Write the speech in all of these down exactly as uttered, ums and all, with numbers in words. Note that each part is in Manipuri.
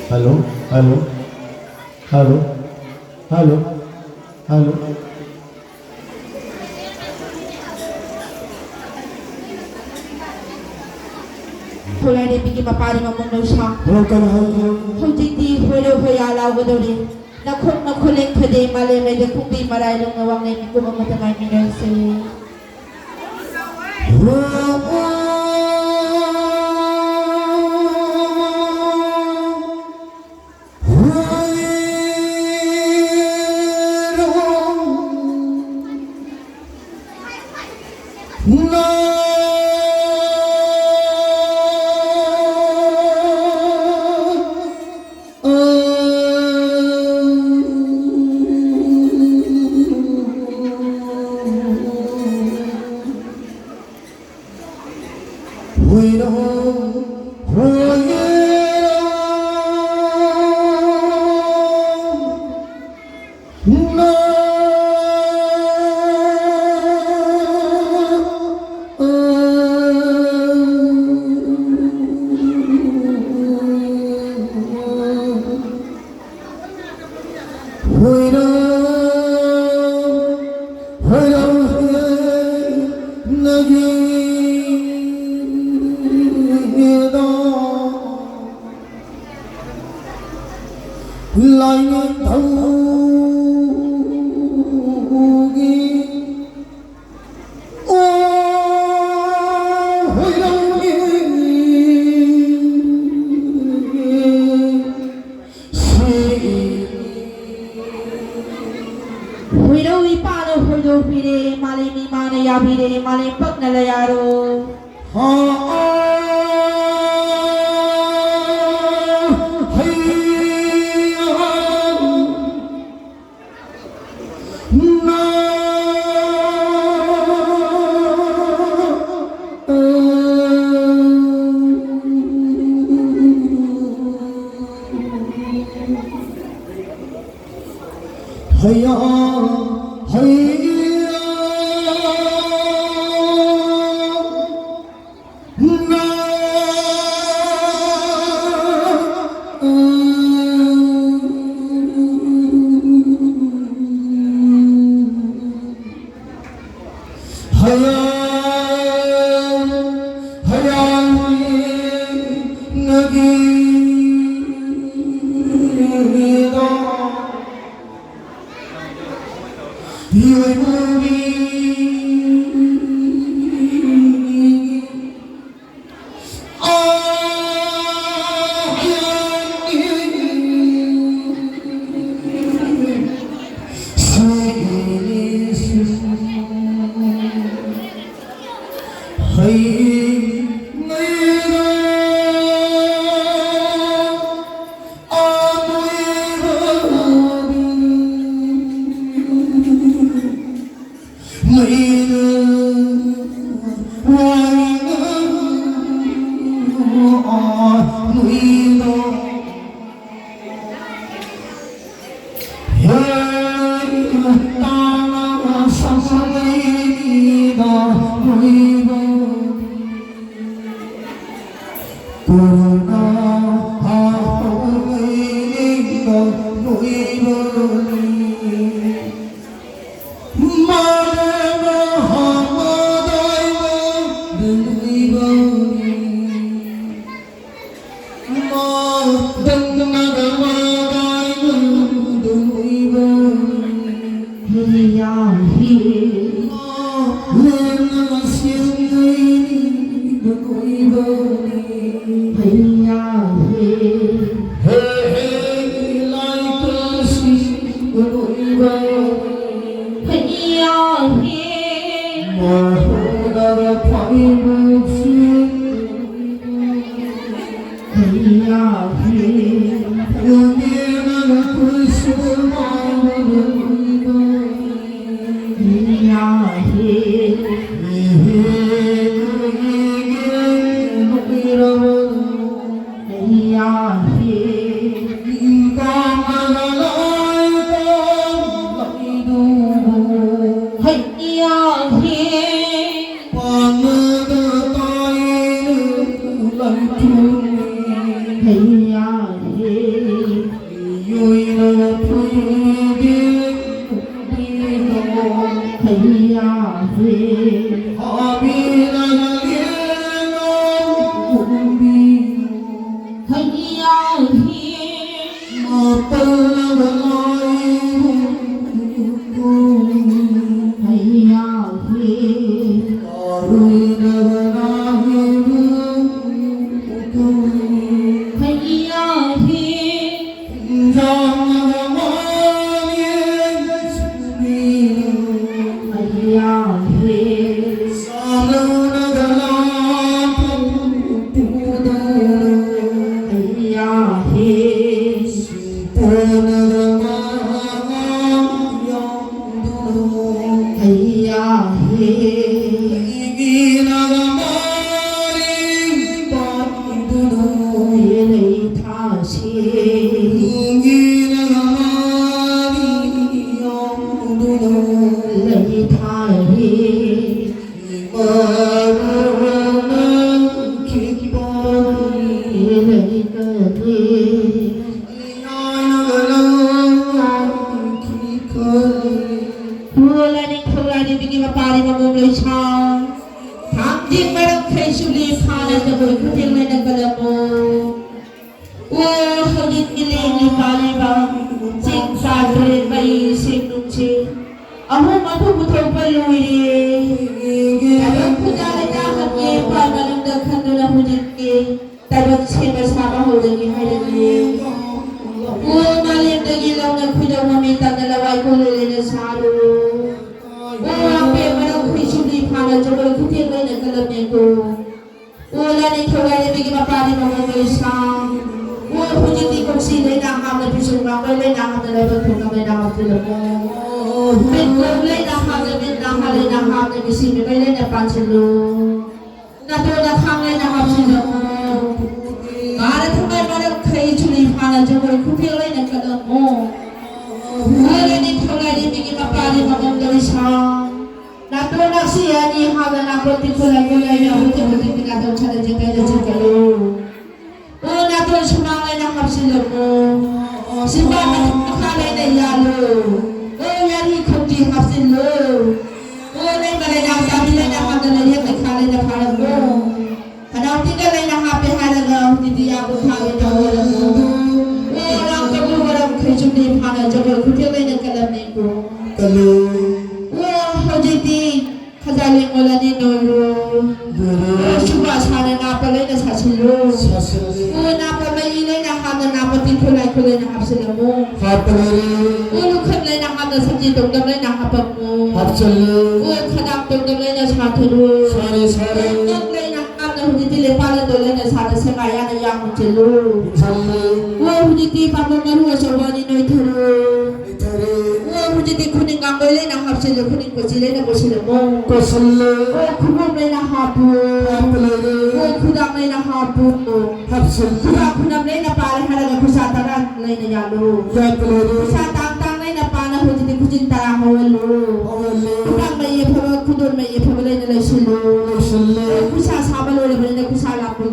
Hello, hello, hello, hello, hello. ꯈꯣꯏꯂꯥꯏꯔꯦꯝꯕꯤꯒꯤ ꯃꯄꯥꯗꯤ ꯃꯃꯣꯟ ꯅꯧꯁꯥ꯫ ꯍꯜꯂꯣ, ꯀꯅꯥ ꯍꯥꯏꯕꯅꯣ? ꯍꯧꯖꯤꯛꯇꯤ ꯍꯣꯏꯔꯣ ꯍꯣꯌꯥ ꯂꯥꯎꯒꯗꯧꯔꯤ꯫ ꯅꯈꯣꯛ ꯅꯈꯨꯂꯦꯟ ꯈꯣꯏꯗꯦ ꯃꯥꯂꯦꯝ ꯂꯩꯗ ꯈꯣꯡꯕꯤ ꯃꯔꯥꯏ ꯂꯣꯡꯅ ꯋꯥꯡꯂꯦꯟ ꯃꯤꯀꯨꯞ ꯑꯃꯇ ꯉꯥꯏꯃꯤꯟꯅꯁꯦ꯫ ꯂꯥꯏꯅꯤꯡꯊꯧꯒꯤ ꯍꯨꯏꯔꯧ ꯏꯄꯥꯅ ꯍꯣꯏꯗꯣꯛꯄꯤꯔꯦ, ꯃꯥꯂꯦꯝ ꯏꯃꯥꯅ ꯌꯥꯕꯤꯔꯦ, ꯃꯥꯂꯦꯝ ꯄꯛꯅ ꯂꯩꯌꯥꯔꯣ꯫ ꯍꯩꯌꯥ ꯍꯤ꯫ ꯃꯥꯄꯜꯂꯕ ꯂꯥꯏꯕꯨ ꯍꯩꯌꯥ ꯍꯤ꯫ ꯂꯥꯔꯣꯏꯗꯕ ꯂꯥꯏꯕꯨ ꯍꯩꯌꯥ ꯍꯤ꯫ ꯈꯨꯟꯖꯥꯎꯅꯕ ꯃꯥꯒꯤ ꯍꯩꯌꯥ ꯍꯤ꯫ ꯂꯥꯏꯅꯤꯡꯊꯧ ꯂꯥꯏꯔꯦꯝꯕꯤꯒꯤ ꯃꯄꯥꯔꯤ ꯃꯃꯣꯝ ꯂꯣꯏꯁꯥ, ꯊꯥꯡꯖꯤꯡ ꯃꯔꯛ ꯈꯩꯁꯨ ꯂꯦꯝꯐꯥꯅ ꯖꯒꯣꯏ ꯈꯨꯊꯦꯡ ꯂꯩꯅ ꯀꯜꯂꯝꯃꯣ꯫ ꯑꯣ ꯍꯧꯖꯤꯛ ꯃꯤꯂꯦꯝꯒꯤ ꯄꯥꯜꯂꯤꯕ ꯆꯤꯡ ꯄꯥꯠ ꯇꯨꯔꯦꯜ ꯃꯩ ꯏꯁꯤꯡ ꯅꯨꯡꯁꯤꯠ ꯑꯍꯨꯝ ꯑꯗꯨ ꯄꯨꯊꯣꯛꯄ ꯂꯣꯏꯔꯦ꯫ ꯊꯕꯛ ꯈꯨꯟꯗꯥ ꯂꯩꯅꯥ ꯍꯛꯀꯤ ꯄꯥꯏ ꯃꯅꯨꯡꯗ ꯈꯟꯗꯨꯅ ꯍꯧꯖꯤꯛꯇꯤ ꯊꯕꯛ ꯁꯦꯝꯕ ꯁꯥꯕ ꯍꯧꯔꯒꯦ ꯍꯥꯏꯔꯛꯂꯦ꯫ ꯑꯣ ꯃꯥꯂꯦꯝꯗꯒꯤ ꯂꯧꯅ ꯈꯣꯏꯗꯧ ꯃꯃꯤ ꯇꯥꯅ ꯂꯋꯥꯏ ꯀꯣꯂꯨ ꯂꯩꯅ ꯁꯥꯔꯨ꯫ ꯑꯣ ꯋꯥꯡꯄꯦꯝ ꯃꯔꯛ ꯈꯨꯏꯁꯨ ꯂꯤ ꯐꯥꯅ ꯖꯒꯣꯏ ꯈꯨꯊꯦꯛ ꯂꯩꯅ ꯀꯜꯂꯝꯃꯦꯀꯣ꯫ ꯑꯣ ꯂꯥꯏꯅꯤꯡꯊꯧ ꯂꯥꯏꯔꯦꯝꯕꯤꯒꯤ ꯃꯄꯥꯗꯤ ꯃꯃꯣꯟ ꯂꯣꯏꯁꯥ꯫ ꯑꯣ ꯍꯧꯖꯤꯛꯇꯤ ꯀꯨꯝꯁꯤ ꯂꯩꯅꯥ ꯍꯥꯞꯅ ꯄꯤꯁꯨꯝ ꯉꯥꯡꯕ ꯂꯩꯅꯥ ꯍꯥꯞꯅ ꯂꯥꯏꯕꯛ ꯊꯣꯛꯅꯕ ꯂꯩꯅꯥ ꯍꯥꯞꯆꯤꯜꯂꯝꯃꯣ꯫ ꯃꯤꯠ ꯀꯣꯝ ꯂꯩꯅꯥ ꯍꯥꯞꯅ ꯃꯤꯠ ꯅꯥꯍꯥ ꯂꯩꯅꯥ ꯍꯥꯞꯅ ꯃꯤꯠꯁꯤ ꯃꯤꯃꯩ ꯂꯩꯅ ꯄꯥꯟꯁꯤꯜꯂꯨ꯫ ꯅꯥꯇꯣꯟ ꯅꯈꯥꯡ ꯂꯩꯅ ꯍꯥꯞꯆꯤꯜꯂꯝꯃꯨ꯫ ꯃꯥꯅ ꯊꯝꯕꯥꯜ ꯃꯔꯛ ꯈꯩ ꯆꯨꯔꯤ ꯐꯥꯅ ꯖꯒꯣꯏ ꯈꯨꯊꯦꯛ ꯂꯩꯅ ꯀꯜꯂꯝꯃꯨ꯫ ꯃꯣꯏ ꯂꯥꯏꯅꯤꯡꯊꯧ ꯂꯥꯏꯔꯦꯝꯕꯤꯒꯤ ꯃꯄꯥꯗꯤ ꯃꯃꯣꯟ ꯂꯣꯏꯁꯥ꯫ ꯅꯥꯇꯣꯟ ꯅꯛꯁꯤ ꯑꯅꯤ ꯍꯥꯞꯅ ꯅꯥꯀꯣꯡ ꯇꯤꯡꯈꯨꯜ ꯂꯥꯏꯀꯣꯜ ꯂꯩꯅ ꯍꯧꯖꯤꯛ ꯍꯧꯖꯤꯛꯀꯤ ꯅꯥꯇꯣꯟ ꯁꯥꯗ ꯆꯤꯡꯈꯠꯂ ꯆꯤꯡꯈꯠꯂꯨ꯫ ꯑꯣ ꯅꯥꯇꯣꯟ ꯁꯨꯃꯥꯡ ꯂꯩꯅ ꯍꯥꯞꯆꯤꯜꯂꯝꯃꯨ꯫ ꯁꯤꯝꯄꯥ ꯃꯊꯛ ꯃꯈꯥ ꯂꯩꯅ ꯌꯥꯜꯂꯨ꯫ ꯑꯣ ꯌꯥꯔꯤ ꯈꯣꯡꯖꯤ ꯍꯥꯞꯆꯤꯜꯂꯨ꯫ ꯑꯣ ꯂꯩꯃ ꯂꯩꯅꯥ ꯆꯥꯕꯤ ꯂꯩꯅ ꯍꯥꯞꯅ ꯂꯩꯔꯦ ꯄꯩꯈꯥ ꯂꯩꯅ ꯐꯥꯔꯝꯃꯨ꯫ ꯈꯅꯥꯎ ꯇꯤꯡꯒ ꯂꯩꯅ ꯍꯥꯞꯄꯦ ꯍꯥꯏꯔꯒ ꯍꯧꯖꯤꯛꯇꯤ ꯌꯥꯝꯅ ꯊꯥꯒꯦ ꯇꯧꯔꯕꯣ? ꯑꯣ, ꯂꯥꯛꯇꯕꯨ ꯃꯔꯝ ꯈꯩꯁꯨ ꯃꯤ ꯐꯥꯅ ꯖꯒꯣꯏ ꯈꯨꯊꯦꯛ ꯂꯩꯅ ꯀꯜꯂꯝꯃꯤꯀꯣ꯫ ꯀꯜꯂꯨ꯫ ꯑꯣ, ꯍꯧꯖꯤꯛꯇꯤ ꯈꯖꯥ ꯂꯦꯡꯉꯣꯜꯂꯅꯤ ꯅꯣꯏꯔꯣ꯫ ꯅꯣꯏꯔꯣ꯫ ꯑꯣ, ꯁꯨꯕ ꯁꯥꯅ ꯅꯥꯄ ꯂꯩꯅ ꯁꯥꯁꯤꯜꯂꯨ꯫ ꯁꯥꯁꯤꯜꯂꯤ꯫ ꯑꯣ, ꯅꯥꯄ ꯃꯩ ꯂꯩꯅ ꯍꯥꯞꯅ ꯅꯥꯄ ꯇꯤꯡꯈꯣꯜ ꯂꯥꯏꯈꯣꯜ ꯂꯩꯅ ꯍꯥꯞꯆꯤꯜꯂꯝꯃꯨ꯫ ꯍꯥꯞꯄ ꯂꯣꯏꯔꯦ꯫ ꯑꯣ, ꯂꯨꯈꯝ ꯂꯩꯅ ꯍꯥꯞꯅ ꯁꯝꯖꯤ ꯇꯣꯡꯗꯝ ꯂꯩꯅ ꯍꯥꯞꯄꯝꯃꯨ꯫ ꯍꯥꯞꯆꯜꯂꯦ꯫ ꯑꯣ, ꯈꯗꯥꯡ ꯇꯣꯡꯗꯝ ꯂꯩꯅ ꯁꯥꯊꯔꯨ꯫ ꯁꯥꯔꯦ, ꯁꯥꯔꯦ꯫ ꯉꯛ ꯂꯩꯅ ꯍꯥꯞꯅ ꯍꯧꯖꯤꯛꯇꯤ ꯂꯦꯄꯥ ꯂꯟꯗꯣ ꯂꯩꯅ ꯁꯥꯅ ꯁꯦꯒꯥꯏ ꯌꯥꯅ ꯌꯥꯝꯅ ꯆꯦꯜꯂꯨ꯫ ꯆꯦꯜꯂꯦ꯫ ꯑꯣ, ꯍꯧꯖꯤꯛꯇꯤ ꯄꯥꯝꯕꯣꯝ ꯃꯔꯨ ꯑꯆꯧꯕ ꯑꯅꯤ ꯅꯣꯏꯊꯔꯨ꯫ ꯅꯣꯏꯊꯔꯦ꯫ ꯑꯣ, ꯍꯧꯖꯤꯛꯇꯤ ꯈꯨꯅꯤꯡ ꯉꯥꯡꯂꯣꯏ ꯂꯩꯅ ꯍꯥꯞꯆꯤꯜꯂꯨ, ꯈꯨꯅꯤꯡ ꯀꯣꯆꯤ ꯂꯩꯅ ꯀꯣꯠꯁꯤꯜꯂꯝꯃꯨ꯫ ꯀꯣꯠꯁꯤꯜꯂꯦ꯫ ꯑꯣ, ꯈꯨꯕꯣꯝ ꯂꯩꯅ ꯍꯥꯞꯄꯨ꯫ ꯍꯥꯞꯄ ꯂꯩꯔꯦ꯫ ꯑꯣ, ꯈꯨꯗꯥꯡ ꯂꯩꯅ ꯍꯥꯞꯄꯨ꯫ ꯍꯥꯞꯆꯤꯜꯂꯦ꯫ ꯈꯨꯗꯥꯡ ꯈꯨꯅꯝ ꯂꯩꯅ ꯄꯥꯜꯂꯦ ꯍꯥꯏꯔꯒ ꯈꯨꯠꯁꯥ ꯇꯔꯥ ꯂꯩꯅ ꯌꯥꯜꯂꯨ꯫ ꯌꯥꯠꯄ ꯂꯣꯏꯔꯦ꯫ ꯈꯨꯠꯁꯥ ꯇꯥꯡ ꯇꯥꯡ ꯂꯩꯅ ꯄꯥꯅ ꯍꯧꯖꯤꯛꯇꯤ ꯈꯨꯖꯤꯟ ꯇꯔꯥ ꯍꯧꯍꯜꯂꯨ꯫ ꯍꯧꯍꯜꯂꯦ꯫ ꯈꯨꯗꯥꯡ ꯃꯌꯦꯛ ꯐꯕ, ꯈꯨꯗꯣꯟ ꯃꯌꯦꯛ ꯐꯕ ꯂꯩꯅ ꯂꯩꯁꯤꯜꯂꯨ꯫ ꯂꯩꯁꯤꯜꯂꯦ꯫ ꯈꯨꯠꯁꯥ ꯁꯥꯕ ꯂꯣꯏꯔꯕꯅꯤꯅ ꯈꯨꯠꯁꯥ ꯂꯥꯡꯕ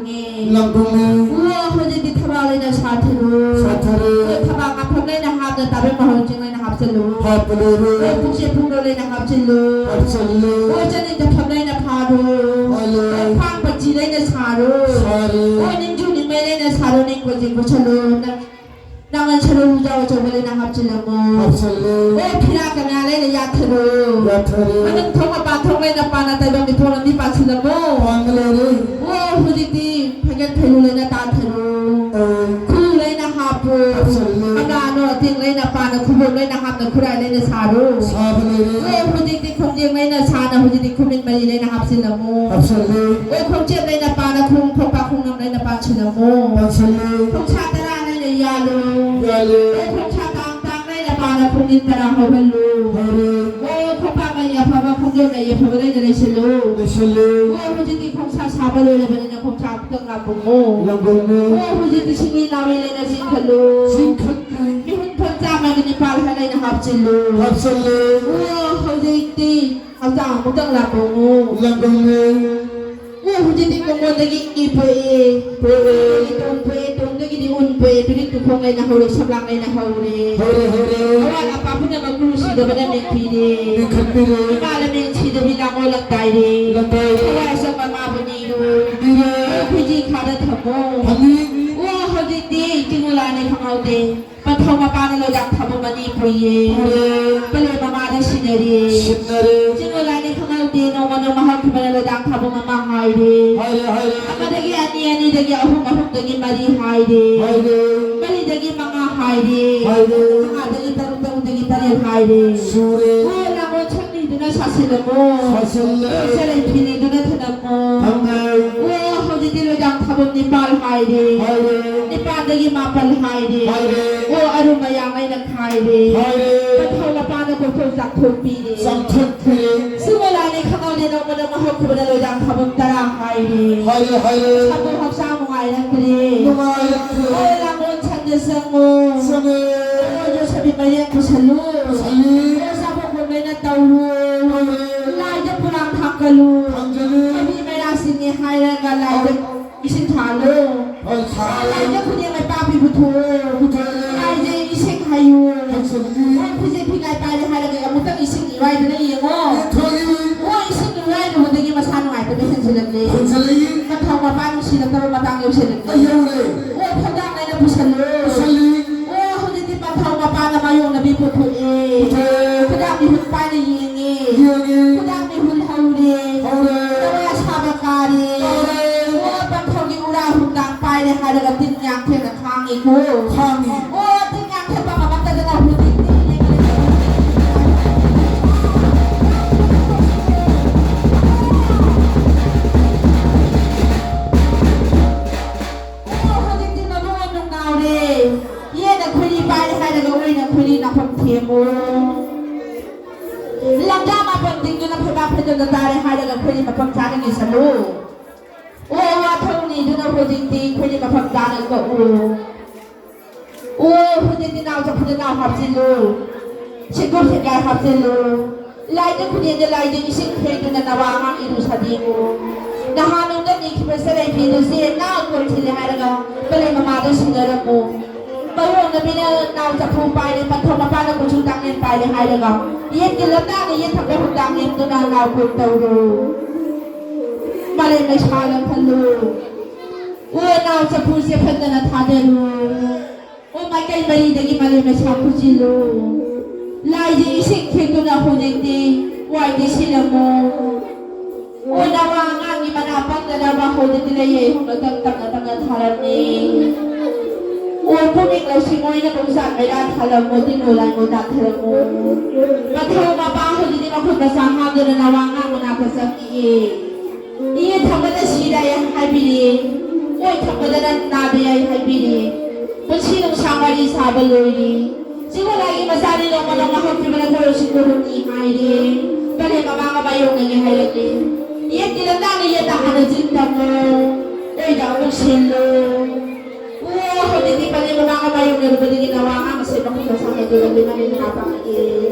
ꯂꯥꯡꯕꯨꯡꯉꯦ꯫ ꯑꯣ, ꯍꯧꯖꯤꯛꯇꯤ ꯊꯕꯥꯛ ꯂꯩꯅ ꯁꯥꯊꯔꯨ꯫ ꯁꯥꯊꯔꯦ꯫ ꯑꯣ, ꯊꯕꯥꯛ ꯉꯥꯐꯝ ꯂꯩꯅ ꯍꯥꯞꯅ ꯇꯥꯕꯦꯟ ꯃꯍꯧ ꯆꯤꯡ ꯂꯩꯅ ꯍꯥꯞꯆꯜꯂꯨ꯫ ꯍꯥꯞꯄ ꯂꯣꯏꯔꯦ꯫ ꯑꯣ, ꯄꯨꯛꯆꯦ ꯄꯨꯡꯗꯣ ꯂꯩꯅ ꯍꯥꯞꯆꯤꯜꯂꯨ꯫ ꯍꯥꯞꯆꯜꯂꯦ꯫ ꯑꯣ, ꯆꯅꯤꯡ ꯇꯞꯐꯝ ꯂꯩꯅ ꯐꯥꯔꯨ꯫ ꯐꯥꯔꯦ꯫ ꯑꯣ, ꯈ꯭ꯋꯥꯡ ꯄꯟꯖꯤ ꯂꯩꯅ ꯁꯥꯔꯨ꯫ ꯁꯥꯔꯦ꯫ ꯑꯣ, ꯅꯤꯡꯖꯨ ꯅꯤꯡꯃꯩ ꯂꯩꯅ ꯁꯥꯔꯨ, ꯅꯤꯡ ꯀꯣꯆꯤ ꯀꯨꯠꯁꯜꯂꯨ꯫ ꯅꯪ ꯅꯪ ꯁꯔꯨ ꯂꯨꯖꯥꯎ ꯑꯆꯧꯕ ꯂꯩꯅ ꯍꯥꯞꯆꯤꯜꯂꯝꯃꯣ꯫ ꯍꯥꯞꯆꯤꯜꯂꯦ꯫ ꯑꯣ, ꯐꯤꯔꯥ ꯀꯅꯥ ꯂꯩꯅ ꯌꯥꯊꯔꯣ꯫ ꯌꯥꯊꯔꯦ꯫ ꯃꯅꯨꯡ ꯊꯣꯡ ꯃꯄꯥꯟ ꯊꯣꯡ ꯂꯩꯅ ꯄꯥꯅ ꯇꯥꯏꯕꯪ ꯃꯤꯊꯣꯡ ꯂꯝꯕꯤ ꯄꯥꯟꯁꯤꯜꯂꯝꯃꯣ꯫ ꯄꯥꯟꯕ ꯂꯩꯔꯦ꯫ ꯑꯣ, ꯍꯧꯖꯤꯛꯇꯤ ꯐꯩꯒꯟ ꯐꯩꯔꯨ ꯂꯩꯅ ꯇꯥꯊꯔꯣ꯫ ꯑꯣ꯫ ꯈꯨ ꯂꯩꯅ ꯍꯥꯞꯄꯣ꯫ ꯍꯥꯞꯆꯤꯜꯂꯦ꯫ ꯀꯪꯂꯥꯅꯣ ꯑꯇꯦꯡ ꯂꯩꯅ ꯄꯥꯅ ꯈꯨꯕꯣꯝ ꯂꯩꯅ ꯍꯥꯞꯅ ꯈꯨꯔꯥꯏ ꯂꯩꯅ ꯁꯥꯔꯣ꯫ ꯁꯥꯕ ꯂꯩꯔꯦ꯫ ꯑꯣ, ꯍꯧꯖꯤꯛꯇꯤ ꯈꯣꯡꯖꯦꯡ ꯂꯩꯅ ꯁꯥꯅ ꯍꯧꯖꯤꯛꯇꯤ ꯈꯨꯃꯤꯟ ꯃꯔꯤ ꯂꯩꯅ ꯍꯥꯞꯆꯤꯜꯂꯝꯃꯣ꯫ ꯍꯥꯞꯆꯜꯂꯦ꯫ ꯑꯣ, ꯈꯣꯡꯆꯦꯞ ꯂꯩꯅ ꯄꯥꯅ ꯈꯣꯡ ꯈꯣꯡꯄꯥꯛ ꯈꯣꯡꯅꯝ ꯂꯩꯅ ꯄꯥꯟꯁꯤꯜꯂꯝꯃꯣ꯫ ꯄꯥꯟꯁꯤꯜꯂꯦ꯫ ꯈꯣꯡꯁꯥ ꯇꯔꯥ ꯂꯩꯅ ꯌꯥꯜꯂꯨ꯫ ꯌꯥꯜꯂꯦ꯫ ꯑꯣ, ꯈꯣꯡꯁꯥ ꯇꯥꯡ ꯇꯥꯡ ꯂꯩꯅ ꯄꯥꯅ ꯈꯣꯡꯅꯤꯡ ꯇꯔꯥ ꯍꯧꯍꯜꯂꯨ꯫ ꯍꯧꯔꯦ꯫ ꯑꯣ, ꯈꯣꯡꯄꯥꯛ ꯃꯩ ꯑꯐꯕ ꯈꯣꯡꯖꯣꯝ ꯃꯩ ꯑꯐꯕ ꯂꯩꯅ ꯂꯩꯁꯤꯜꯂꯨ꯫ ꯂꯩꯁꯤꯜꯂꯦ꯫ ꯑꯣ, ꯍꯧꯖꯤꯛꯇꯤ ꯈꯣꯡꯁꯥ ꯁꯥꯕ ꯂꯣꯏꯔꯕꯅꯤꯅ ꯈꯣꯡꯁꯥ ꯑꯃꯨꯛꯇꯪ ꯂꯥꯛꯄꯤꯌꯨ꯫ ꯂꯥꯛꯄꯤꯌꯨ꯫ ꯑꯣ, ꯍꯧꯖꯤꯛꯇꯤ ꯁꯤꯡꯂꯤ ꯅꯥꯎꯔꯤ ꯂꯩꯅ ꯆꯤꯡꯈꯠꯂꯨ꯫ ꯆꯤꯡꯈꯠꯂꯦ꯫ ꯃꯤꯍꯨꯟ ꯐꯝ ꯆꯥꯝꯃꯒꯤ ꯅꯤꯄꯥꯜ ꯍꯥꯏꯅ ꯑꯩꯅ ꯍꯥꯞꯆꯤꯜꯂꯨ꯫ ꯍꯥꯞꯆꯜꯂꯦ꯫ ꯑꯣ, ꯍꯧꯖꯤꯛꯇꯤ ꯍꯛꯆꯥꯡ ꯑꯃꯨꯛꯇꯪ ꯂꯥꯛꯄꯤꯌꯨ꯫ ꯂꯥꯛꯄꯤꯌꯨ꯫ ꯑꯣ, ꯍꯧꯖꯤꯛꯇꯤ ꯃꯉꯣꯟꯗꯒꯤ ꯏ ꯄꯣꯛꯑꯦ꯫ ꯄꯣꯛꯑꯦ꯫ ꯇꯣꯡ ꯄꯣꯛꯑꯦ, ꯇꯣꯡꯗꯒꯤꯗꯤ ꯎꯟ ꯄꯣꯛꯑꯦ, ꯇꯨꯔꯤꯛ ꯇꯨꯈꯣꯡ ꯂꯩꯅ ꯍꯧꯔꯦ, ꯁꯝꯂꯥꯡ ꯂꯩꯅ ꯍꯧꯔꯦ꯫ ꯍꯧꯔꯦ, ꯍꯧꯔꯦ꯫ ꯑꯋꯥꯠ ꯑꯄꯥ ꯄꯨꯝꯅꯃꯛ ꯒꯨꯔꯨ ꯁꯤꯗꯕꯅ ꯃꯦꯟꯈꯤꯔꯦ꯫ ꯃꯦꯟꯈꯠꯄꯤꯔꯦ꯫ ꯏꯃꯥ ꯂꯃꯦꯟ ꯁꯤꯗꯕꯤ ꯂꯥꯡꯑꯣ ꯂꯪꯗꯥꯏꯔꯦ꯫ ꯂꯪꯗꯥꯏꯔꯦ꯫ ꯊꯋꯥꯏ ꯑꯆꯝꯕ ꯃꯥꯕꯨ ꯅꯤꯔꯣ꯫ ꯅꯤꯔꯣ꯫ ꯑꯩꯈꯣꯏꯒꯤ ꯈꯥ ꯊꯝꯃꯣ꯫ ꯊꯝꯃꯤ꯫ ꯑꯣ, ꯍꯧꯖꯤꯛꯇꯤ ꯆꯤꯡꯉꯨ ꯂꯥꯏꯅꯦ ꯈꯪꯍꯧꯗꯦ꯫ ꯄꯟꯊꯧ ꯃꯄꯥꯅ ꯂꯣꯏꯗꯥꯡ ꯊꯥꯕ ꯃꯅꯤ ꯄꯨꯏꯌꯦ꯫ ꯄꯨꯔꯦ꯫ ꯄꯂꯦ ꯃꯃꯥꯗ ꯁꯤꯟꯅꯔꯦ꯫ ꯁꯤꯟꯅꯔꯦ꯫ ꯆꯤꯡꯉꯨ ꯂꯥꯏꯅꯦ ꯈꯪꯍꯧꯗꯦ, ꯅꯣꯡꯃ ꯅꯣꯡꯃ ꯍꯧꯈꯤꯕꯅ ꯂꯣꯏꯗꯥꯡ ꯊꯥꯕ ꯃꯃꯥ ꯍꯥꯏꯔꯦ꯫ ꯍꯥꯏꯔꯦ, ꯍꯥꯏꯔꯦ꯫ ꯑꯃꯗꯒꯤ ꯑꯅꯤ, ꯑꯅꯤꯗꯒꯤ ꯑꯍꯨꯝ, ꯑꯍꯨꯝꯗꯒꯤ ꯃꯔꯤ ꯍꯥꯏꯔꯦ꯫ ꯍꯥꯏꯔꯦ꯫ ꯃꯔꯤꯗꯒꯤ ꯃꯉꯥ ꯍꯥꯏꯔꯦ꯫ ꯍꯥꯏꯔꯦ꯫ ꯃꯉꯥꯗꯒꯤ ꯇꯔꯨꯛ, ꯇꯔꯨꯛꯇꯒꯤ ꯇꯔꯦꯠ ꯍꯥꯏꯔꯦ꯫ ꯁꯨꯔꯦ꯫ ꯑꯣ, ꯂꯥꯡꯒꯣꯜ ꯁꯪꯅꯤꯗꯨꯅ ꯁꯥꯁꯤꯜꯂꯝꯃꯣ꯫ ꯁꯥꯁꯤꯜꯂꯦ꯫ ꯆꯔꯩ ꯐꯤꯅꯤꯗꯨꯅ ꯊꯅꯝꯃꯣ꯫ ꯊꯝꯃꯦ꯫ ꯑꯣ, ꯍꯧꯖꯤꯛꯇꯤ ꯂꯣꯏꯗꯥꯡ ꯊꯥꯕꯝ ꯅꯤꯄꯥꯜ ꯍꯥꯏꯔꯦ꯫ ꯍꯥꯏꯔꯦ꯫ ꯅꯤꯄꯥꯜꯗꯒꯤ ꯃꯥꯄꯜ ꯍꯥꯏꯔꯦ꯫ ꯍꯥꯏꯔꯦ꯫ ꯑꯣ, ꯑꯔꯨꯝ ꯃꯌꯥꯡ ꯑꯩꯅ ꯈꯥꯏꯔꯦ꯫ ꯍꯥꯏꯔꯦ꯫ ꯄꯟꯊꯧ ꯃꯄꯥꯅ ꯀꯣꯛꯊꯣꯛ ꯆꯥꯛꯊꯣꯛꯄꯤꯔꯦ꯫ ꯆꯥꯛꯊꯣꯛꯄꯤꯔꯦ꯫ ꯁꯤꯕꯨ ꯂꯥꯏꯅꯦ ꯈꯪꯍꯧꯗꯦ, ꯅꯣꯡꯃ ꯅꯣꯡꯃ ꯍꯧꯈꯤꯕꯅ ꯂꯣꯏꯗꯥꯡ ꯊꯥꯕꯝ ꯇꯔꯥ ꯍꯥꯏꯔꯦ꯫ ꯍꯥꯏꯔꯦ, ꯍꯥꯏꯔꯦ꯫ ꯁꯥꯕꯨ ꯍꯛꯆꯥꯡ ꯅꯨꯡꯉꯥꯏꯔꯛꯇ꯭ꯔꯦ꯫ ꯅꯨꯡꯉꯥꯏꯔꯛꯇ꯭ꯔꯦ꯫ ꯑꯣ, ꯂꯥꯡꯒꯣꯜ ꯁꯪꯗ ꯆꯪꯉꯣ꯫ ꯆꯪꯉꯦ꯫ ꯑꯣ, ꯌꯣꯠꯁꯕꯤ ꯃꯩꯔꯦꯟ ꯄꯨꯁꯜꯂꯨ꯫ ꯄꯨꯁꯜꯂꯤ꯫ ꯑꯣ, ꯆꯥꯕ ꯈꯣꯠꯄꯅ ꯇꯧꯔꯨ꯫ ꯇꯧꯔꯦ꯫ ꯂꯥꯏꯗ ꯄꯨꯔꯥꯡ ꯊꯥꯡꯀꯠꯂꯨ꯫ ꯊꯥꯡꯀꯠꯂꯨ꯫ ꯃꯍꯤ ꯃꯩꯔꯥ ꯆꯤꯡꯉꯦ ꯍꯥꯏꯔꯒ ꯂꯥꯏꯗ ꯏꯁꯤꯡ ꯊꯥꯜꯂꯨ꯫ ꯍꯣꯏ, ꯊꯥꯜꯂꯦ꯫ ꯂꯥꯏꯗ ꯈꯨꯗꯦꯡ ꯂꯩꯄꯥꯛꯄꯤ ꯄꯨꯊꯣꯛꯑꯣ꯫ ꯄꯨꯊꯣꯛꯑꯦ꯫ ꯂꯥꯏꯗ ꯏꯁꯤꯡ ꯍꯩꯌꯨ꯫ ꯍꯩꯖꯤꯜꯂꯤ꯫ ꯑꯣ, ꯐꯤꯖꯦꯠ ꯐꯤꯒꯥꯏ ꯄꯥꯏꯔꯦ ꯍꯥꯏꯔꯒ ꯑꯃꯨꯛꯇꯪ ꯏꯁꯤꯡ ꯏꯋꯥꯏꯗꯨꯅ ꯌꯦꯡꯉꯣ꯫ ꯌꯦꯡꯊꯣꯛꯏ꯫ ꯑꯣ, ꯏꯁꯤꯡ ꯏꯋꯥꯏꯔꯨꯕꯗꯒꯤ ꯃꯁꯥ ꯅꯨꯡꯉꯥꯏꯇꯕ ꯍꯦꯟꯖꯤꯜꯂꯛꯂꯦ꯫ ꯍꯦꯟꯖꯤꯜꯂꯛꯏ꯫ ꯃꯊꯧ ꯃꯄꯥ ꯅꯨꯡꯁꯤꯔꯛꯇꯕ ꯃꯇꯥꯡ ꯌꯧꯁꯤꯜꯂꯛꯂꯦ꯫ ꯑꯩ ꯌꯧꯔꯦ꯫ ꯑꯣ, ꯊꯧꯗꯥꯡ ꯂꯩꯅ ꯄꯨꯁꯜꯂꯨ꯫ ꯄꯨꯁꯜꯂꯤ꯫ ꯑꯣ, ꯍꯧꯖꯤꯛꯇꯤ ꯄꯟꯊꯧ ꯃꯄꯥꯅ ꯃꯥꯌꯣꯛꯅꯕꯤ ꯄꯨꯊꯣꯛꯑꯦ꯫ ꯄꯨꯊꯣꯛꯑꯦ꯫ ꯈꯨꯗꯥꯡ ꯃꯤꯍꯨꯠ ꯄꯥꯏꯅ ꯌꯦꯡꯉꯦ꯫ ꯌꯦꯡꯉꯦ꯫ ꯈꯨꯗꯥꯡ ꯃꯤꯍꯨꯠ ꯍꯧꯔꯦ꯫ ꯍꯧꯔꯦ꯫ ꯅꯋꯥ ꯁꯥꯕ ꯀꯥꯔꯦ꯫ ꯀꯥꯔꯦ꯫ ꯑꯣ, ꯄꯟꯊꯧꯒꯤ ꯎꯔꯥ ꯍꯨꯝꯗꯥꯡ ꯄꯥꯏꯔꯦ ꯍꯥꯏꯔꯒ ꯇꯤꯟ ꯌꯥꯡꯊꯦꯡꯅ ꯈꯥꯡꯉꯤꯀꯣ꯫ ꯈꯥꯡꯉꯤ꯫ ꯑꯣ, ꯇꯤꯟ ꯌꯥꯡꯊꯦꯡ ꯄꯥꯡꯉꯛꯇꯗꯅ ꯍꯧꯖꯤꯛꯇꯤ ꯑꯣ, ꯍꯧꯖꯤꯛꯇꯤ ꯃꯕꯨꯡ ꯑꯃꯨꯛ ꯉꯥꯎꯔꯦ꯫ ꯌꯦꯟꯅ ꯈꯣꯏꯔꯤ ꯄꯥꯏꯔꯦ ꯍꯥꯏꯔꯒ ꯑꯣꯏꯅ ꯈꯣꯏꯔꯤ ꯅꯥꯐꯝ ꯊꯦꯝꯃꯨ꯫ ꯂꯝꯖꯥ ꯃꯥꯄꯟ ꯇꯤꯡꯗꯨꯅ ꯐꯩꯕꯥꯛ ꯐꯩꯖꯣꯝꯗ ꯇꯥꯔꯦ ꯍꯥꯏꯔꯒ ꯈꯣꯏꯔꯤ ꯃꯐꯝ ꯆꯥꯅ ꯀꯤꯁꯜꯂꯨ꯫ ꯑꯣ, ꯋꯥ ꯊꯧꯅꯤꯗꯨꯅ ꯍꯧꯖꯤꯛꯇꯤ ꯈꯣꯏꯔꯤ ꯃꯐꯝ ꯆꯥꯅ ꯀꯛꯎ꯫ ꯑꯣ, ꯍꯧꯖꯤꯛꯇꯤ ꯅꯥꯎ ꯆꯐꯨꯗ ꯅꯥꯎ ꯍꯥꯞꯆꯤꯜꯂꯨ꯫ ꯁꯦꯛꯀꯨꯞ ꯁꯦꯛꯀꯥꯏ ꯍꯥꯞꯆꯤꯜꯂꯨ꯫ ꯂꯥꯏꯗ ꯈꯨꯗꯦꯡꯗ ꯂꯥꯏꯗ ꯏꯁꯤꯡ ꯈꯩꯗꯨꯅ ꯅꯋꯥ ꯑꯉꯥꯡ ꯏꯔꯨ ꯁꯥꯕꯤꯌꯨ꯫ ꯅꯍꯥꯟ ꯅꯣꯡꯗ ꯅꯤꯈꯤꯕ ꯆꯔꯩ ꯐꯤꯗꯨ ꯆꯦ ꯅꯥꯎ ꯀꯣꯟꯁꯤꯜꯂꯦ ꯍꯥꯏꯔꯒ ꯄꯂꯩ ꯃꯃꯥꯗ ꯁꯤꯟꯅꯔꯝꯃꯨ꯫ ꯃꯥꯌꯣꯛꯅꯕꯤꯅ ꯅꯥꯎ ꯆꯐꯨ ꯄꯥꯏꯔꯦ, ꯄꯟꯊꯧ ꯃꯄꯥꯅ ꯀꯨꯆꯨ ꯇꯥꯡꯂꯦꯟ ꯄꯥꯏꯔꯦ ꯍꯥꯏꯔꯒ ꯌꯦꯟꯒꯤ ꯂꯝꯗꯥꯡꯅ ꯌꯦꯟ ꯊꯛꯄ ꯍꯨꯟꯗꯥꯡ ꯂꯦꯝꯗꯨꯅ ꯅꯥꯎ ꯀꯣꯟ ꯇꯧꯔꯨ꯫ ꯃꯥꯂꯦꯝ ꯂꯩꯁꯥ ꯂꯪꯈꯠꯂꯨ꯫ ꯆꯐꯨꯁꯦ ꯐꯖꯅ ꯊꯥꯗꯔꯨ꯫ ꯑꯣ ꯃꯥꯏꯀꯩ ꯃꯔꯤꯗꯒꯤ ꯃꯥꯂꯦꯝ ꯃꯩꯁꯥ ꯈꯨꯖꯤꯜꯂꯨ꯫ ꯂꯥꯏꯒꯤ ꯏꯁꯤꯡ ꯈꯤꯛꯇꯨꯅ ꯍꯧꯖꯤꯛꯇꯤ ꯋꯥꯏꯗꯤ ꯁꯤꯜꯂꯝꯃꯨ꯫ ꯑꯣ ꯅꯋꯥ ꯑꯉꯥꯡꯒꯤ ꯃꯅꯥ ꯄꯪꯗꯅꯕ ꯍꯧꯖꯤꯛꯇꯤ ꯂꯩꯌꯦ ꯍꯣꯡꯅ ꯇꯞ ꯇꯞꯅ ꯇꯞꯅ ꯊꯥꯔꯝꯃꯤ꯫ ꯑꯣ ꯄꯨꯛꯅꯤꯡ ꯂꯧꯁꯤꯡ ꯑꯣꯏꯅ ꯄꯨꯡꯆꯥꯛ ꯃꯩꯔꯥ ꯊꯥꯔꯝꯃꯨ ꯇꯤꯟꯅꯣ ꯂꯥꯏꯃꯣ ꯇꯥꯊꯔꯝꯃꯨ꯫ ꯃꯊꯧ ꯃꯄꯥ ꯍꯧꯖꯤꯛꯇꯤ ꯃꯈꯨꯠ ꯃꯁꯥ ꯍꯥꯝꯗꯨꯅ ꯅꯋꯥ ꯑꯉꯥꯡ ꯃꯅꯥꯛꯇ ꯆꯪꯉꯛꯏ꯫ ꯏꯌꯦ ꯊꯝꯕꯗ ꯁꯤꯔꯦ ꯍꯥꯏꯕꯤꯔꯤ꯫ ꯑꯣꯏ ꯊꯝꯕꯗꯅ ꯅꯥꯕ ꯌꯥꯏ ꯍꯥꯏꯕꯤꯔꯤ꯫ ꯄꯨꯟꯁꯤ ꯅꯨꯡꯁꯥꯡ ꯋꯥꯔꯤ ꯁꯥꯕ ꯂꯣꯏꯔꯤ꯫ ꯁꯤꯕꯨ ꯂꯥꯏꯒꯤ ꯃꯆꯥꯅꯤ ꯅꯣꯡꯃ ꯅꯣꯡꯃ ꯍꯧꯈꯤꯕꯅ ꯈꯣꯏꯔꯣ ꯁꯤꯡꯗꯣꯔꯨꯝꯅꯤ ꯍꯥꯏꯔꯤ꯫ ꯄꯂꯦꯝ ꯃꯃꯥꯒ ꯃꯥꯌꯣꯛꯅꯒꯦ ꯍꯥꯏꯔꯛꯂꯤ꯫ ꯌꯦꯠꯀꯤ ꯂꯝꯗꯥꯡꯗ ꯌꯦꯠꯇ ꯍꯥꯟꯅ ꯆꯤꯟ ꯇꯝꯃꯨ꯫ ꯑꯣꯏꯗ ꯑꯃꯨꯛ ꯁꯤꯜꯂꯨ꯫ ꯑꯣ ꯍꯧꯖꯤꯛꯇꯤ ꯄꯂꯦꯝ ꯃꯃꯥꯒ ꯃꯥꯌꯣꯛꯅꯔꯨꯕꯗꯒꯤ ꯅꯋꯥ ꯑꯉꯥꯡ ꯑꯁꯦ ꯃꯈꯨꯠ ꯃꯁꯥ ꯍꯥꯏꯗꯣꯔꯛꯂꯤ ꯃꯅꯤꯡ ꯃꯅꯥ ꯄꯥꯡꯉꯛꯏ꯫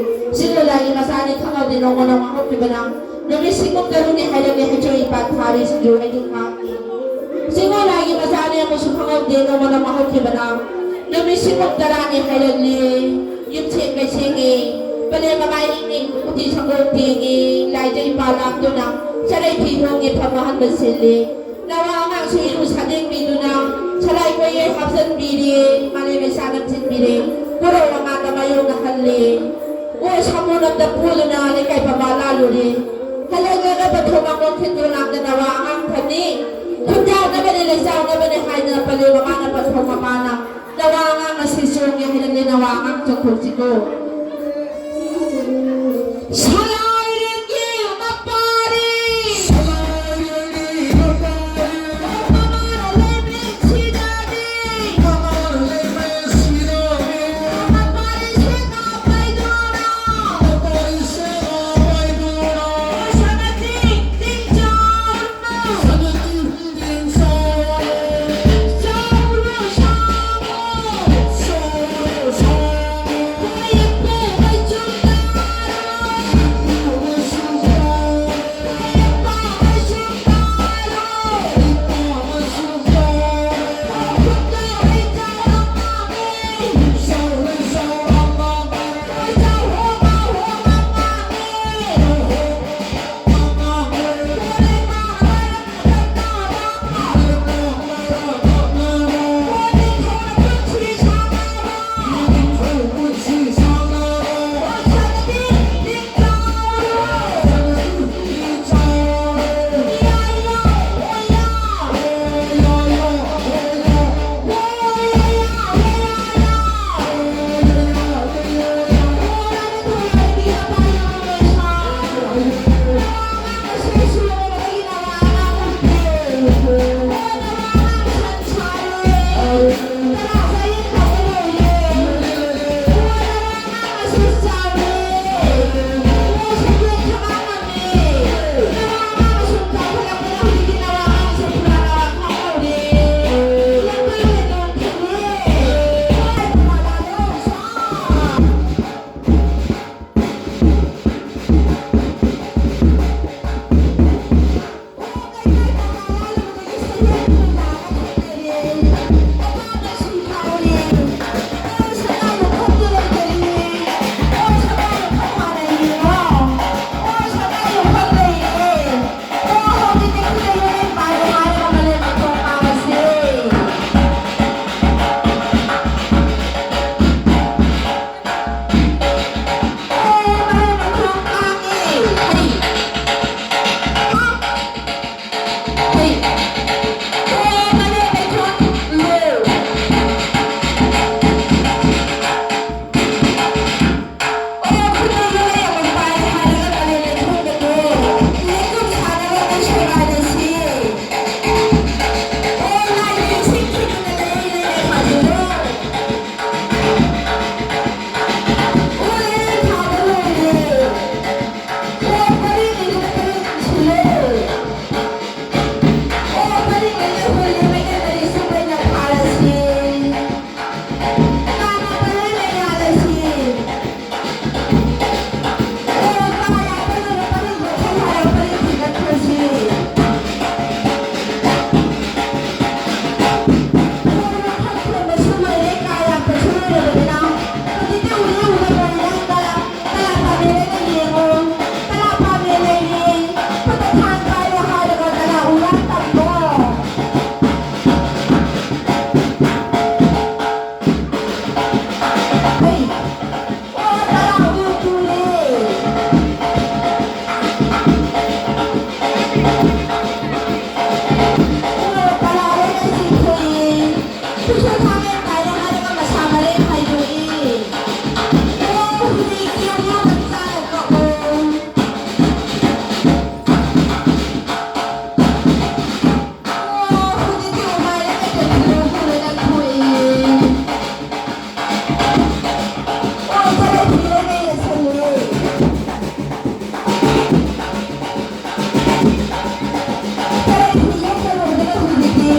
ꯁꯤꯕꯨ ꯂꯥꯏꯒꯤ ꯃꯆꯥꯅꯤ ꯈꯪꯍꯧꯗꯦ ꯅꯣꯡꯃ ꯅꯣꯡꯃ ꯍꯧꯈꯤꯕꯅ ꯅꯨꯃꯤꯠ ꯁꯤꯡꯒꯨꯝ ꯇꯔꯨꯛꯅꯤ ꯍꯥꯏꯔꯝꯃꯤ ꯍꯩꯖꯣꯏ ꯏꯄꯥ ꯊꯥꯔꯤ ꯁꯤꯡꯖꯨ ꯍꯩꯗꯤꯡ ꯈꯥꯛꯅꯤ꯫ ꯁꯤꯕꯨ ꯂꯥꯏꯒꯤ ꯃꯆꯥꯅꯤ ꯑꯃꯁꯨ ꯈꯪꯍꯧꯗꯦ ꯅꯣꯡꯃ ꯅꯣꯡꯃ ꯍꯧꯈꯤꯕꯅ ꯅꯨꯃꯤꯠ ꯁꯤꯡꯒꯨꯝ ꯇꯔꯥꯅꯤ ꯍꯥꯏꯔꯝꯃꯤ꯫ ꯌꯨꯝ ꯁꯦꯡꯕꯩ ꯁꯦꯡꯉꯤ꯫ ꯄꯂꯦꯝ ꯃꯃꯥꯏ ꯏꯪ ꯏꯪ ꯎꯇꯤ ꯁꯪꯒꯣꯝ ꯇꯦꯡꯉꯤ꯫ ꯂꯥꯏꯖꯩ ꯏꯄꯥ ꯂꯥꯝꯗꯨꯅ ꯆꯔꯩ ꯐꯤ ꯍꯣꯡꯉꯦ ꯐꯝ ꯑꯍꯟꯕ ꯁꯤꯜꯂꯤ꯫ ꯅꯋꯥ ꯑꯉꯥꯡꯁꯨ ꯏꯔꯨ ꯁꯥꯗꯦꯡꯕꯤꯗꯨꯅ ꯁꯂꯥꯏ ꯀꯣꯏꯌꯦ ꯍꯥꯞꯆꯤꯟꯕꯤꯔꯦ꯫ ꯃꯥꯂꯦꯝ ꯃꯩꯁꯥ ꯅꯝꯁꯤꯟꯕꯤꯔꯦ꯫ ꯀꯣꯔꯧ ꯃꯉꯥꯗ ꯃꯥꯌꯣꯛꯅꯍꯜꯂꯦ꯫ ꯑꯣ ꯁꯥꯃꯨ ꯂꯝꯗ ꯄꯨꯗꯨꯅ ꯂꯩꯀꯥꯏ ꯄꯝꯕ ꯂꯥꯜꯂꯨꯔꯦ꯫ ꯍꯜꯂꯛꯂꯒ ꯄꯟꯊꯧ ꯃꯉꯣꯟ ꯈꯦꯟꯗꯣ ꯂꯥꯡꯗ ꯅꯋꯥ ꯑꯉꯥꯡ ꯐꯅꯤ꯫ ꯈꯨꯟꯖꯥꯎꯅꯕꯅꯤ ꯂꯩꯆꯥꯎꯅꯕꯅꯤ ꯍꯥꯏꯗꯅ ꯄꯂꯦꯝ ꯃꯃꯥꯅ ꯄꯟꯊꯧ ꯃꯄꯥꯅ ꯅꯋꯥ ꯑꯉꯥꯡ ꯑꯁꯤ ꯆꯣꯡꯉꯦ ꯍꯥꯏꯔꯝꯂꯦ ꯅꯋꯥ ꯑꯉꯥꯡ ꯆꯣꯡꯊꯣꯛꯁꯤꯀꯣ꯫ ꯁꯂꯥꯏꯔꯦꯟꯒꯤ ꯃꯄꯥꯔꯤ꯫ ꯁꯂꯥꯏꯔꯦꯟꯒꯤ ꯃꯄꯥꯔꯤ꯫ ꯃꯃꯥꯅ ꯂꯩꯕ꯭ꯔꯦ ꯁꯤꯗꯗꯤ꯫ ꯃꯃꯥꯅ ꯂꯩꯕ꯭ꯔꯦ ꯁꯤꯗꯗꯤ꯫ ꯃꯄꯥꯔꯤ ꯁꯦ ꯉꯥ ꯄꯥꯏꯗꯨꯅ꯫ ꯃꯄꯥꯔꯤ ꯁꯦ ꯉꯥ ꯄꯥꯏꯗꯨꯅ꯫ ꯁꯅꯥꯇꯤ ꯇꯤꯡꯖꯥꯎꯅ꯫ ꯁꯅꯥꯇꯤ ꯈꯨꯠꯁꯨ ꯊꯥꯡꯂꯦꯟ ꯄꯥꯏꯔꯦ ꯍꯥꯏꯔꯒ ꯃꯁꯥ ꯃꯔꯦꯡ ꯍꯥꯏꯗꯣꯛꯏ꯫ ꯑꯣ, ꯍꯧꯖꯤꯛꯇꯤ ꯑꯉꯥꯡ ꯃꯆꯥ ꯀꯞꯄꯣ꯫ ꯑꯣ, ꯍꯧꯖꯤꯛꯇꯤ ꯎꯃꯥꯏꯔꯦ ꯀꯩꯀꯩ ꯐꯤꯔꯣꯜꯁꯨ ꯂꯣꯏꯅ ꯊꯣꯛꯏ꯫ ꯑꯣ, ꯏꯆꯥ ꯂꯩꯇ꯭ꯔꯤꯉꯩ ꯂꯩꯔꯁꯅꯨ꯫ ꯏꯆꯥ ꯂꯩꯇ꯭ꯔꯤꯉꯩ ꯂꯩꯔꯁꯅꯨ꯫ ꯍꯧꯖꯤꯛꯇꯤ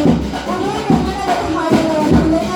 ꯎꯃꯥꯏꯔꯦ ꯃꯥꯅ ꯊꯣꯡꯍꯥꯏꯕ ꯂꯣꯏꯁꯤꯜꯂꯦ꯫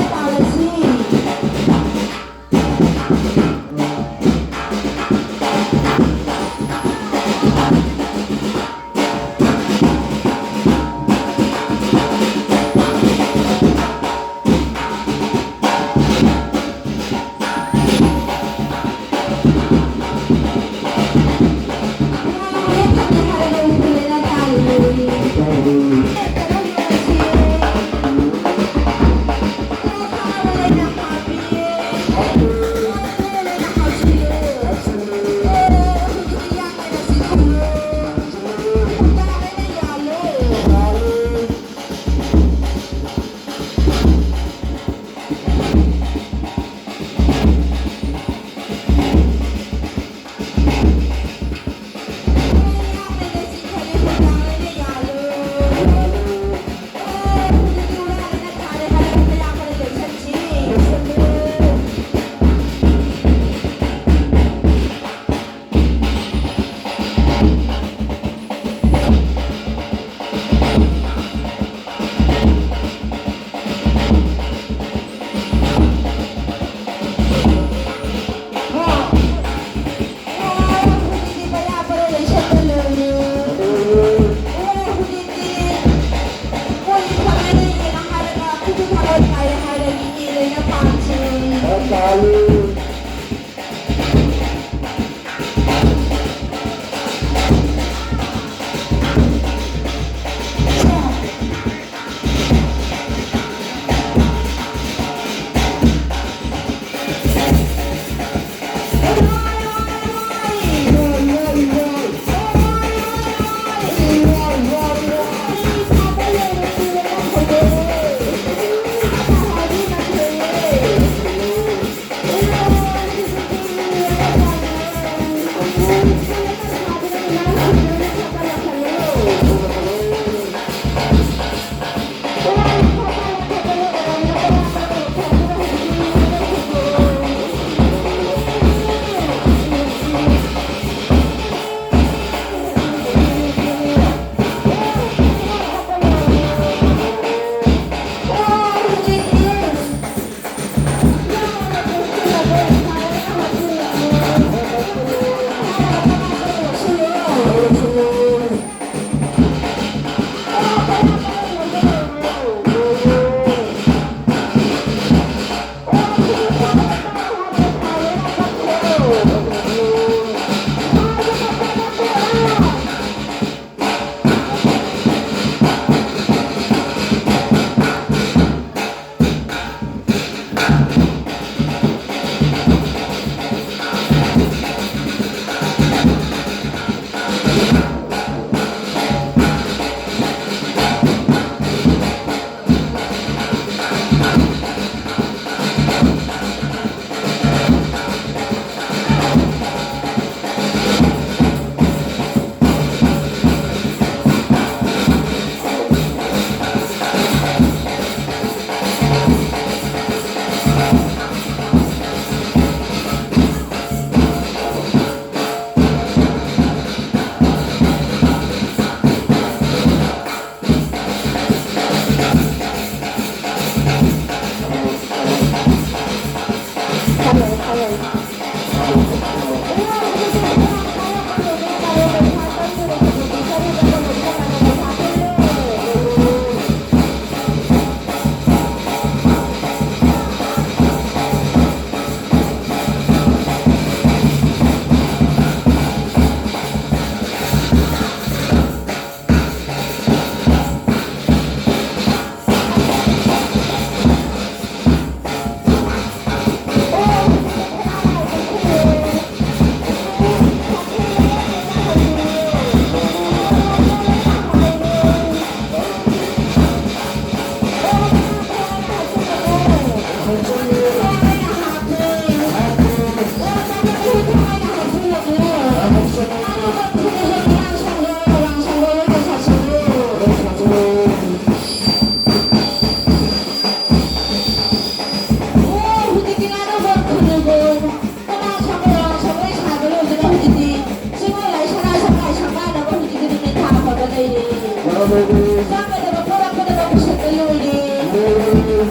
ꯆꯥꯒꯗꯕ ꯄꯣꯔꯛꯀꯗꯕ ꯄꯨꯁꯟꯕ ꯂꯣꯏꯔꯦ꯫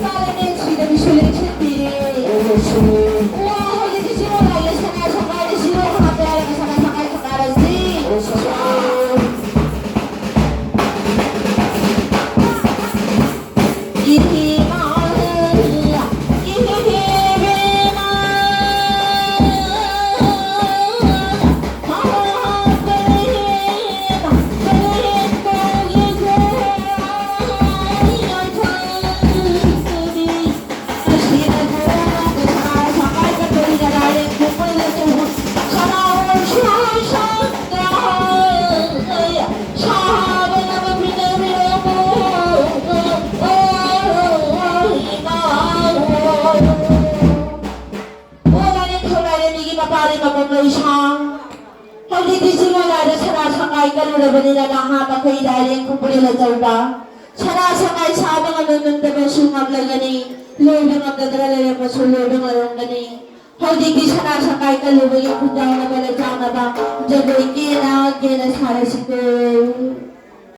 ꯆꯥꯔꯦ ꯁꯤꯗ ꯃꯤꯁꯨ ꯂꯦꯡꯁꯤꯟꯕꯤꯔꯦ꯫ ꯋꯥ ꯍꯧꯖꯤꯛꯀꯤ ꯁꯤꯃ ꯂꯥꯛꯑꯦ, ꯁꯅꯥ ꯁꯪꯒꯥꯏꯗ ꯁꯤꯔꯣ ꯍꯥꯞꯄꯦ ꯍꯥꯏꯔꯒ ꯁꯅꯥ ꯁꯪꯒꯥꯏ ꯁꯪꯒꯥꯔꯁꯤ꯫ ꯍꯧꯖꯤꯛꯇꯤ ꯆꯤꯡ ꯃꯉꯥꯗ ꯁꯅꯥ ꯁꯪꯒꯥꯏ ꯀꯜꯂꯨꯔꯕꯅꯤꯅ ꯅꯍꯥ ꯃꯈꯩ ꯂꯥꯏꯔꯦꯟ ꯈꯨꯝꯕꯨꯔꯦꯜ ꯑꯆꯧꯕ ꯁꯅꯥ ꯁꯪꯒꯥꯏ ꯁꯥꯕ ꯉꯝꯃꯝꯗꯕꯁꯨ ꯉꯝꯂꯒꯅꯤ, ꯂꯣꯏꯕ ꯉꯝꯗꯗꯅ ꯂꯩꯔꯝꯕꯁꯨ ꯂꯣꯏꯕ ꯉꯝꯂꯝꯒꯅꯤ꯫ ꯍꯧꯖꯤꯛꯇꯤ ꯁꯅꯥ ꯁꯪꯒꯥꯏ ꯀꯜꯂꯨꯕꯒꯤ ꯈꯨꯟꯗꯥꯅꯕ ꯂꯩꯇꯥꯅꯕ ꯖꯒꯣꯏ ꯀꯦꯅ ꯀꯦꯅ ꯁꯥꯔꯁꯤꯀꯣ꯫